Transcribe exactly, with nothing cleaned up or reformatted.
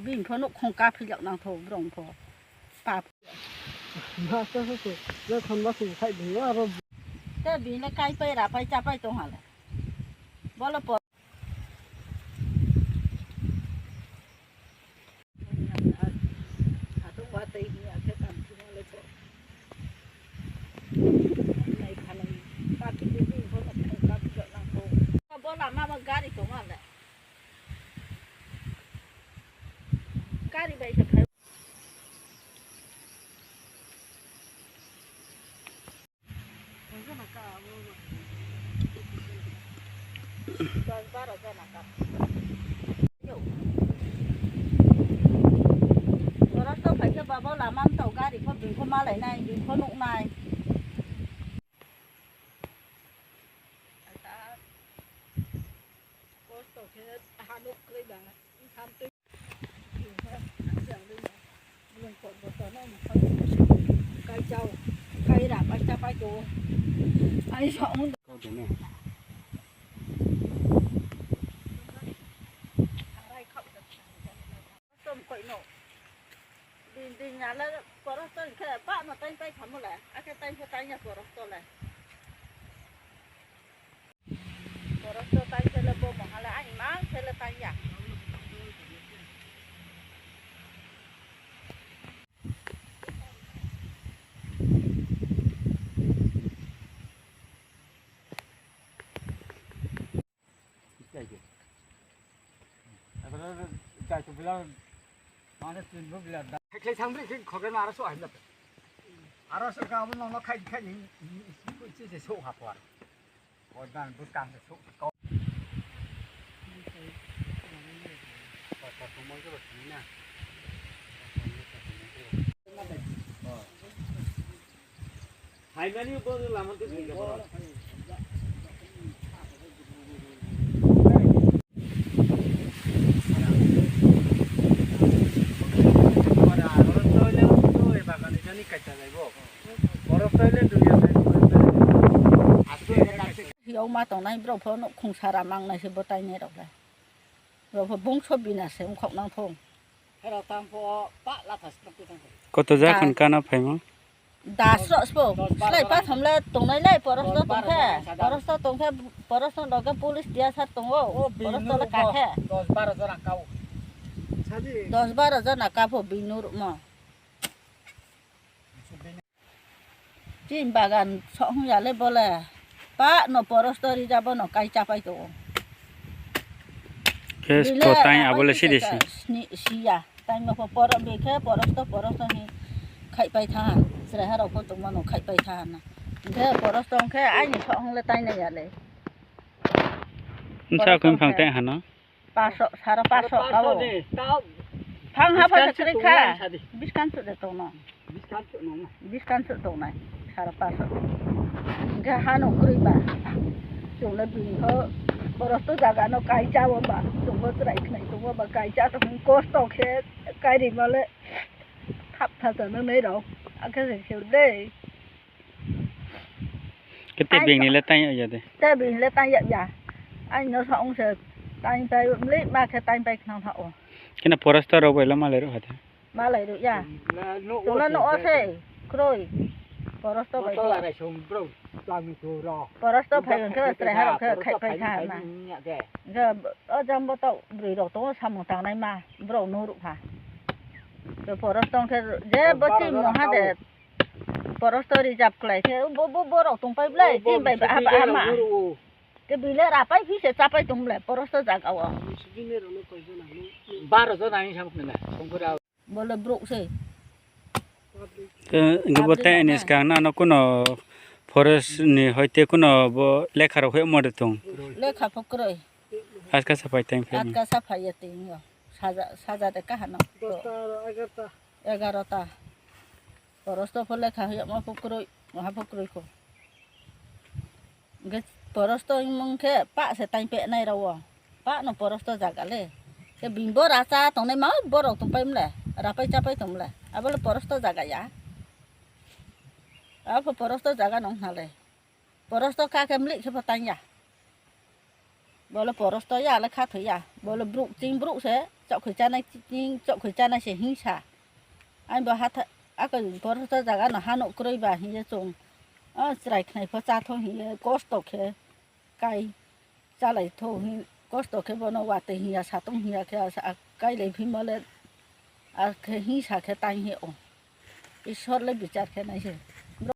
Bini pho nukhung kaphilok nangtho borok pho. Pap. Masa se se, le khonba se khai di aro. Te bini kai pai ra pai cha pai tong hale. Bolo po. Bo lama bo gari tong hale. Gari bai se phai. Dos baro jona kap. Yo. Borok to phaikhe babo lama mtao gari pho bini pho malainai, bini pho nuknai. Kosto khe hanuk kwrwi ba. Tom koi no. Din din nyala porostor khe ba no tain pai khamula. Akhe tain khe tain ya porostor le. Borok to tai sele bo mohale ani mang sele tai ya. Khlai thangri khe khokeno aro so haimla. Aro so ka amo nono khai khai ni, ni, ni, ni, se, se, so ha por. Ordan bu kam se so. Haimani bo lama twi thai ka borok. Yau ma tongnai borok pho nukhung sara mangnai se bo tainai rok le. Borok pho bungso bina se wngkhok nang thung. Koto ja khan kana phaima? Das rok sbo slai patham le tongnai le porosto tongkhe, porosto tongkhe, porosto loge police D S R tongo, porosto le kakhe. Dos baro jona kabo bini nurmo. Chini bagan sok hwngyale bole. Pa no porosto rijabo no kai chapai tongo. Khe bile to tai abo le sidi si. Sni siya. Tai no poro bikhe porosto porosto ni khai pai tha. Sraiha rok pho tongma no khai pai tha na. Khe porosto khe aini sok hwngle tai na yale. Nsa khum phang tai hano. Paso, saro paso kabo. Phang ha pha kwrwi kha. Biskan su de tongno. Biskan su tongnai. Saro paso. Hingke hano kwrwi ba. Chwngno bini ho. Borosto jaga no kai cha o ba. Chwngbo chwrai khnai tongo ba kai cha tong kosto khe kai ri male. Thap tha cha no nei rok. Akhe se se de. Kete bini le tang ya de. Te bini le tang ya ya. Ai no sa ong se tang pai le ma khe tang pai khna tha o. Kena porosto rok bai la malai rok hata. Malai rok ya. Tula no o se kroi. Porosto bai. Porosto phai khe srai ha rok khe khai pai tha na. Ga o jang bo to broi rok to samung tang nai ma bro no ruk pha. Porosto khe je bo chi mo ha de. Porosto reserve khlai khe bo, bo, borok tong pai blai, chini bai ba, ba, ama. Ke bile rapai phi se chapai tong blai, porosto jaga o. Baro jona ni sam khna, songkora. Bole brok se. Te, ingo bo te nis kang na, no kuno forest ni hoite kuno bo lekha rok hoi mode tong. Lekha pho kroi. Aska sapai teng phe. Atka sapai ya teng yo. Saja, saja de kahano. Dosta, egarta. Egarota. Porosto pho lekha hiyakma pho kwrwi, maha pho kwrwi kho. Hwnkhe porosto wngmung khe pa se taing penai rwo. Pa no porosto jaga le. Khe bini bo racha tongnai ma borok tongpai mle, rapai chapai tong mle. Abo le porosto jaga ya. Abo pho porosto jaga nong hna le. Porosto kha khe mlik khe pho tang ya. Bole porosto ya le kha thoi ya. Bole bruk ching bruk se. Chokkhoi chanai, chokkhoi chanai se hingsa. Ani bo hatha, ako borok to jaga no hano kwrwi ba hiye chwng. O chwrai khnai pho cha thung hiye kosto khe kai chalai thung hi kosto khe bono watwi hiya satung hiya khe asa kailai phimole akhe hingsa khe tang hi o. Ishwar le bichar khe nai se.